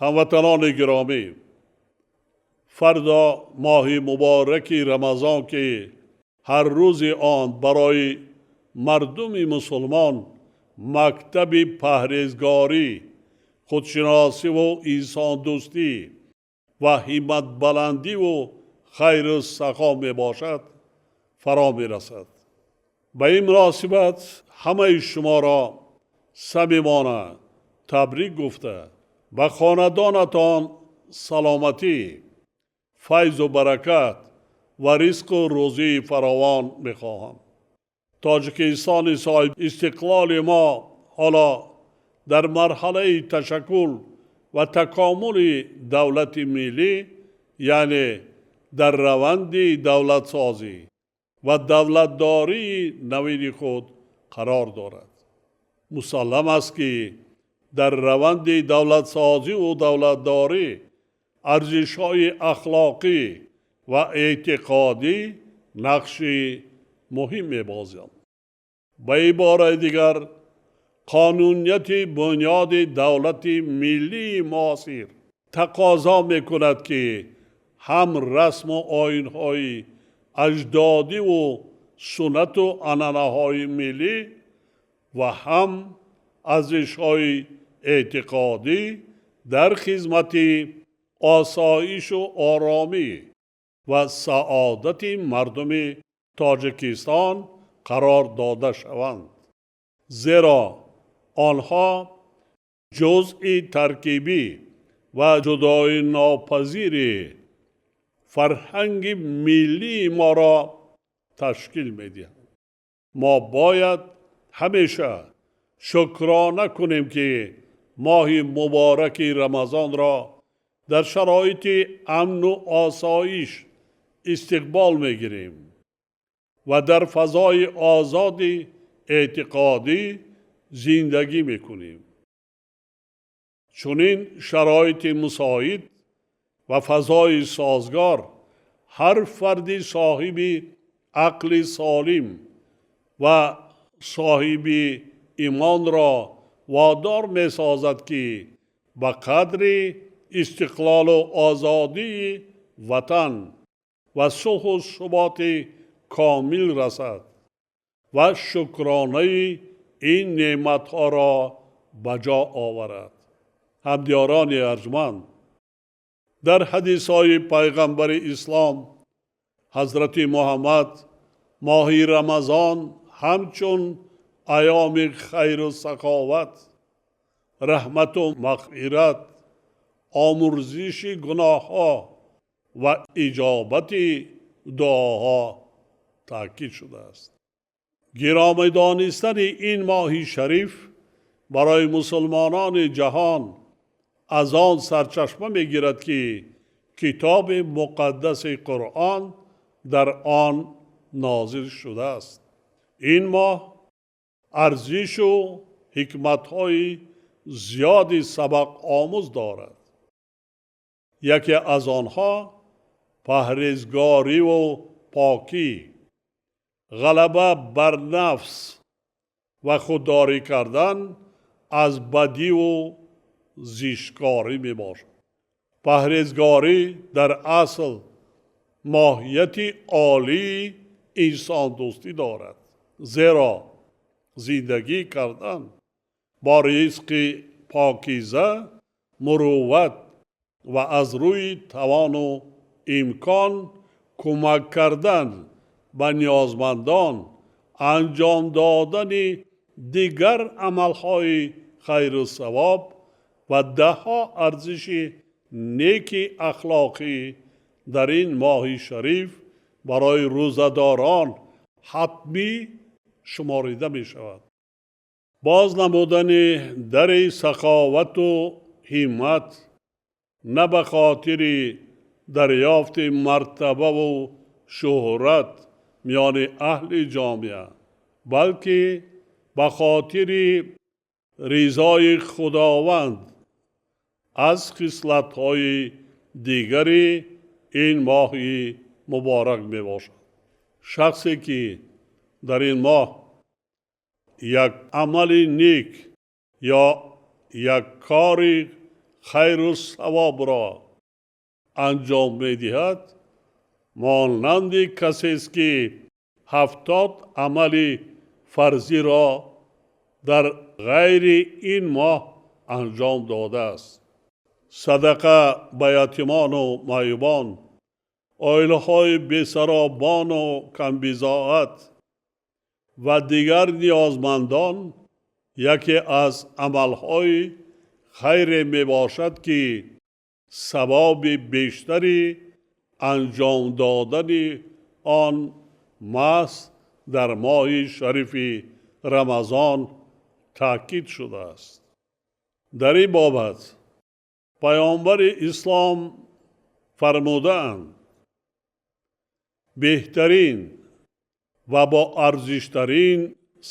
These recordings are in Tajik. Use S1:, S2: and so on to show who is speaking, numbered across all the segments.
S1: Ҳамватанони гиромӣ, фардо моҳи мубораки Рамазон, ки ҳар рӯзи он барои мардуми мусулмон мактаби парҳезгорӣ, худшиносӣ ва инсондӯстӣ ва ҳимматбаландӣ ва хайру сахо мебошад, фаро мерасад. Ба ин муносибат ҳамаи шуморо самимона табрик гуфта, ба хонадонатон саломатӣ, файзу баракат ва ризқу рӯзии фаровон мехоҳам. Тоҷикистони соҳиби истиқлоли мо ҳоло дар марҳалаи ташаккул ва такомули давлати миллӣ, яъне дар раванди давлатсозӣ ва давлатдории навини худ қарор дорад. Мусаллам аст, ки дар раванди давлатсозӣ ва давлатдорӣ арзишҳои ахлоқӣ ва эътиқодӣ нақши муҳим мебозанд. Ба ибораи дигар, қонунияти бунёди давлати миллии муосир тақозо мекунад, ки ҳам расму оинҳои аҷдодӣ ва суннату анъанаҳои миллӣ ва ҳам арзишҳои эътиқодӣ дар хизмати осоишу оромӣ ва саодати мардуми Тоҷикистон қарор дода шаванд, зеро онҳо ҷузъи таркибӣ ва ҷудоинопазири фарҳанги миллии моро ташкил медиҳанд. Мо бояд ҳамеша шукрона кунем, ки моҳи мубораки Рамазонро дар шароити амну осоиш истиқбол мегирем ва дар фазои озоди эътиқодӣ зиндагӣ мекунем. Чунин шароити мусоид ва фазои созгор ҳар фарди соҳиби ақли солим ва соҳиби имонро водор месозад, ки ба қадри истиқлолу озодии ватан ва сулҳу суботи комил расад ва шукронаи ин неъматҳоро ба ҷо оварад. Ҳамдиёрони арҷманд, дар ҳадисҳои пайғамбари ислом ҳазрати Муҳаммад моҳи Рамазон ҳамчун айёми хайру саховат, раҳмату мағфират, омӯрзиши гуноҳҳо ва иҷобати дуоҳо таъкид шудааст. Гиромӣ донистани ин моҳи шариф барои мусулмонони ҷаҳон аз он сарчашма мегирад, ки китоби муқаддаси Қуръон дар он нозил шудааст. Ин моҳ арзишу ҳикматҳои зиёди сабақомӯз дорад. Яке аз онҳо парҳезгориву покӣ, ғалаба бар нафс ва худдорӣ кардан аз бадиву зишткорӣ мебошад. Парҳезгорӣ дар асл моҳияти олии инсондӯстӣ дорад, зеро зиндагӣ кардан бо ризқи покиза, мурувват ва аз рӯи тавону имкон кӯмак кардан ба ниёзмандон, анҷом додани дигар амалҳои хайру савоб ва даҳҳо арзиши неки ахлоқӣ дар ин моҳи шариф барои рӯзадорон ҳатмӣ шуморида мешавад. Боз намудани дари саховату ҳиммат на ба хотири дарёфти мартабаву шӯҳрат миёни аҳли ҷомеа, балки ба хотири ризои Худованд аз хислатҳои дигари ин моҳи муборак мебошад. Шахсе ки дар ин моҳ як амали нек ё як кори хайру савобро анҷом медиҳад, монанди касест, ки 70 амали фарзиро дар ғайри ин моҳ анҷом додааст. Садақа ба ятимону маъюбон, оилаҳои бесаробону камбизоат ва дигар ниёзмандон яке аз амалҳои хайре мебошад, ки савоби бештари анҷом додани он маҳз дар моҳи шарифи Рамазон таъкид шудааст. Дар ин бобат Паёмбари Ислом фармудаанд: беҳтарин ва боарзиштарин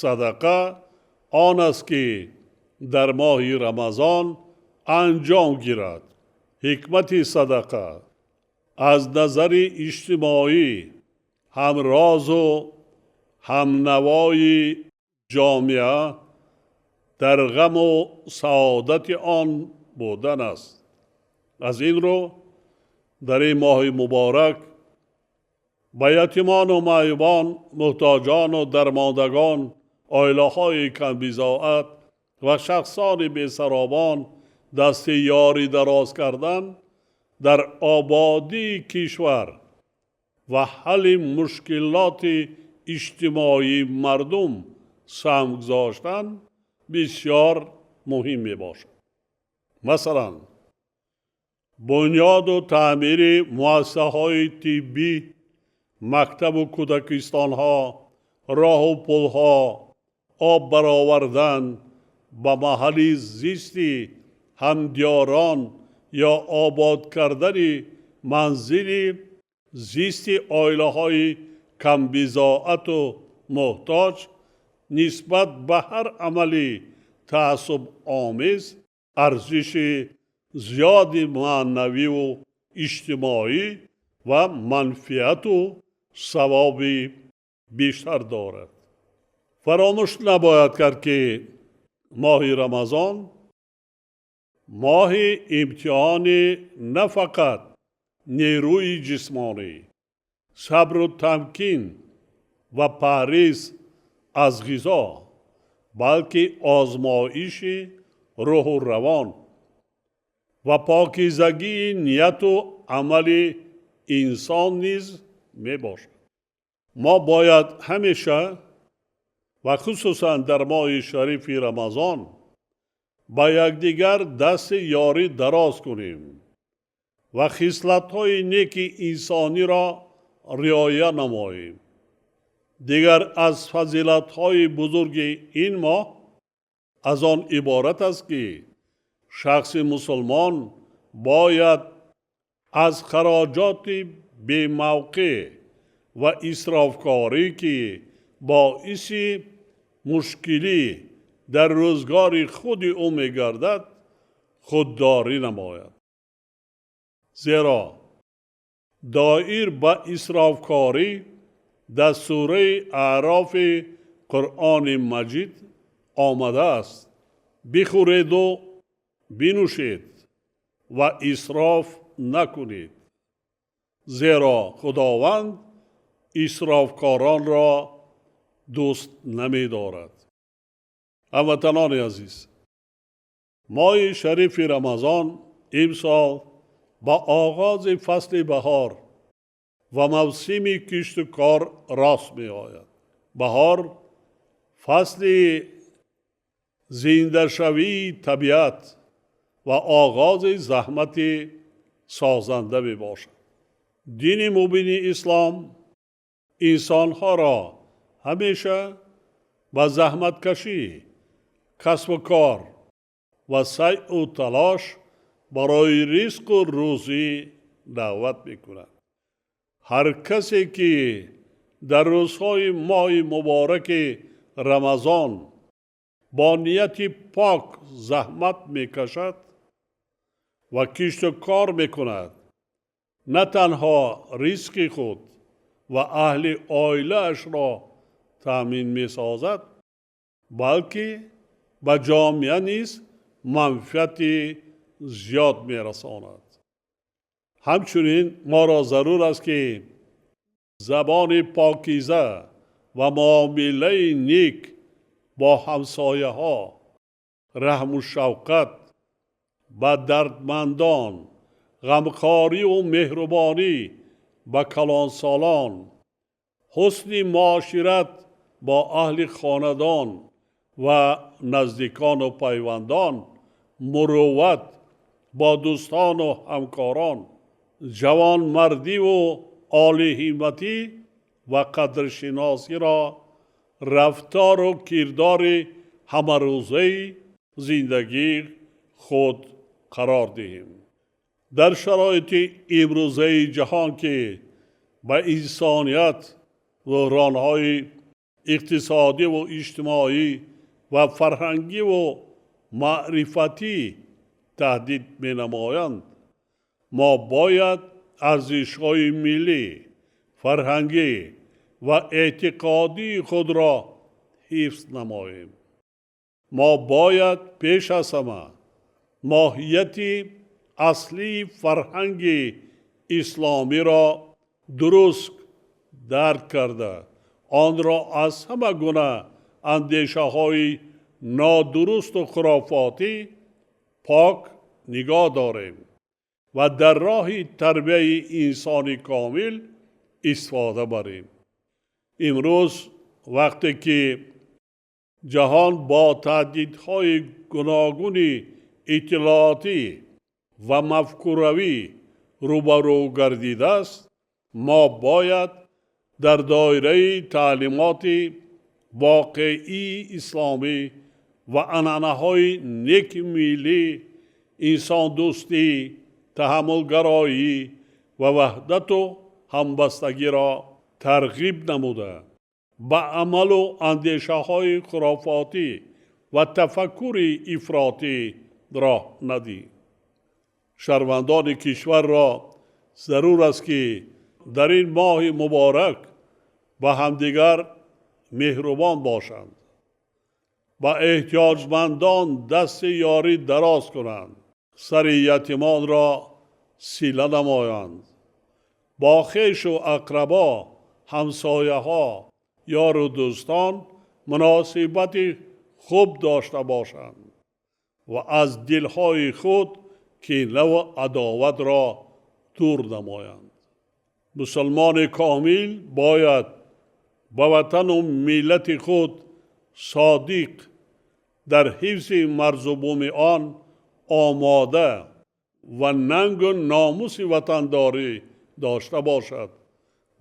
S1: садақа он аст, ки дар моҳи Рамазон анҷом гирад. Ҳикмати садақа аз назари иҷтимоӣ ҳамрозу ҳамнавои ҷомеа дар ғаму саодати он будан аст. Аз ин рӯ дар ин моҳи муборак ба ятимону маъюбон, муҳтоҷону дармондагон, оилаҳои камбизоат ва шахсони бесаробон дасти ёрӣ дароз кардан дар ободии кишвар ва ҳалли мушкилоти иҷтимоии мардум саҳм гузоштан бисёр муҳим мебошад. Масалан, бунёду таъмири муассисаҳои тиббӣ, мактабу кӯдакистонҳо, роҳу пулҳо, об баровардан ба маҳалли зисти ҳамдиёрон ё обод кардани манзили зисти оилаҳои камбизоату муҳтоҷ нисбат ба ҳар амали таассубомез арзиши зиёди маънавиву иҷтимоӣ ва манфиату савоби бештар дорад. Фаромӯш набояд кард, ки моҳи Рамазон моҳи имтиҳони на фақат нерӯи ҷисмонӣ, сабру тамкин ва парҳез аз ғизо, балки озмоиши рӯҳу равон ва покизагии нияту амали инсон низ мебошад. Мо бояд ҳамеша ва хусусан дар моҳи шарифи Рамазон ба якдигар дасти ёрӣ дароз кунем ва хислатҳои неки инсониро риоя намоем. Дигар аз фазилатҳои бузурги ин моҳ аз он иборат аст, ки шахси мусулмон бояд аз хароҷоти бемавқеъ ва исрофкорӣ, ки боиси мушкилӣ дар рӯзгори худи ӯ мегардад, худдорӣ намояд. Зеро доир ба исрофкорӣ дар сураи Аърофи Қуръони Маҷид омадааст: бихӯреду бинӯшед ва исроф накунед, зеро Худованд исрофкоронро дӯст намедорад. Ҳамватанони азиз, моҳи шарифи Рамазон имсол ба оғози фасли баҳор ва мавсими кишту кор рост меояд. Баҳор фасли зиндашавии табиат ва оғози заҳмати созанда мебошад. Дини мубини Ислом инсонҳоро ҳамеша ба заҳматкашӣ, касбу кор ва сайъу талош барои ризқу рӯзӣ даъват мекунад. Ҳар касе, ки дар рӯзҳои моҳи мубораки Рамазон бо нияти пок заҳмат мекашад ва кишту кор мекунад, на танҳо ризқи худ ва аҳли оилаашро таъмин месозад, балки ба ҷомеа низ манфиати зиёд мерасонад. Ҳамчунин моро зарур аст, ки забони покиза ва муомилаи нек бо ҳамсояҳо, раҳму шавқат ба дардмандон, ғамхориву меҳрубонӣ ба калонсолон, ҳусни муошират бо аҳли хонадон ва наздикону пайвандон, мурувват бо дӯстону ҳамкорон, ҷавонмардиву олиҳимматӣ ва қадршиносиро рафтору кирдори ҳамарӯзаи зиндагии худ қарор диҳем. Дар шароити имрӯзаи ҷаҳон, ки ба инсоният буҳронҳои иқтисодиву иҷтимоӣ ва фарҳангиву маърифатӣ таҳдид менамоянд, мо бояд арзишҳои миллӣ, фарҳангӣ ва эътиқодии худро ҳифз намоем. Мо бояд пеш аз ҳама моҳияти аслии фарҳанги исломиро дуруст дарк карда, онро аз ҳама гуна андешаҳои нодурусту хурофотӣ пок нигоҳ дорем ва дар роҳи тарбияи инсони комил истифода барем. Имрӯз вақте ки ҷаҳон бо таҳдидҳои гуногуни иттилоотӣ ва мафкуравӣ рӯбарӯ гардидааст, мо бояд дар доираи таълимоти воқеии исломӣ ва анъанаҳои неки миллӣ, инсондӯстӣ, таҳаммулгароӣ ва ваҳдату ҳамбастагиро тарғиб намуда, ба амалу андешаҳои хурофотӣ ва тафаккури ифротӣ роҳ надиҳем. Шаҳрвандони кишварро зарур аст, ки дар ин моҳи муборак ба ҳамдигар меҳрубон бошанд, ба эҳтиёҷмандон дасти ёрӣ дароз кунанд, сари ятимонро сила намоянд, бо хешу ақрабо, ҳамсояҳо, ёру дӯстон муносибати хуб дошта бошанд ва аз дилҳои худ кинаву адоватро дур намоянд. Мусулмони комил бояд ба ватану миллати худ содиқ, дар ҳифзи марзу буми он омода ва нангу номуси ватандорӣ дошта бошад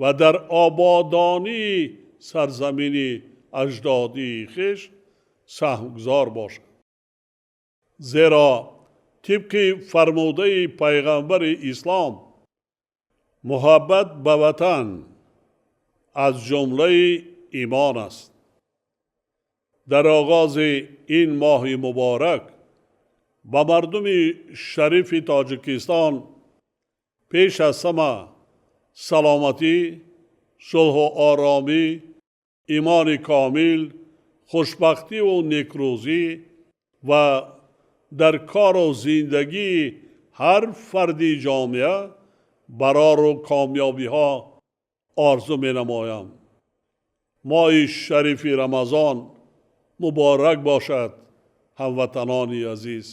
S1: ва дар ободонии сарзамини аҷдодии хеш саҳмгузор бошад. Зеро тибқи фармудаи пайғамбари ислом, муҳаббат ба ватан аз ҷумлаи имон аст. Дар оғози ин моҳи муборак ба мардуми шарифи Тоҷикистон пеш аз ҳама саломатӣ, сулҳу оромӣ, имони комил, хушбахтиву некрӯзӣ ва дар кору зиндагии ҳар фарди ҷомеа барору комёбиҳо орзу менамоям. Моҳи шарифи Рамазон муборак бошад, ҳамватанони азиз.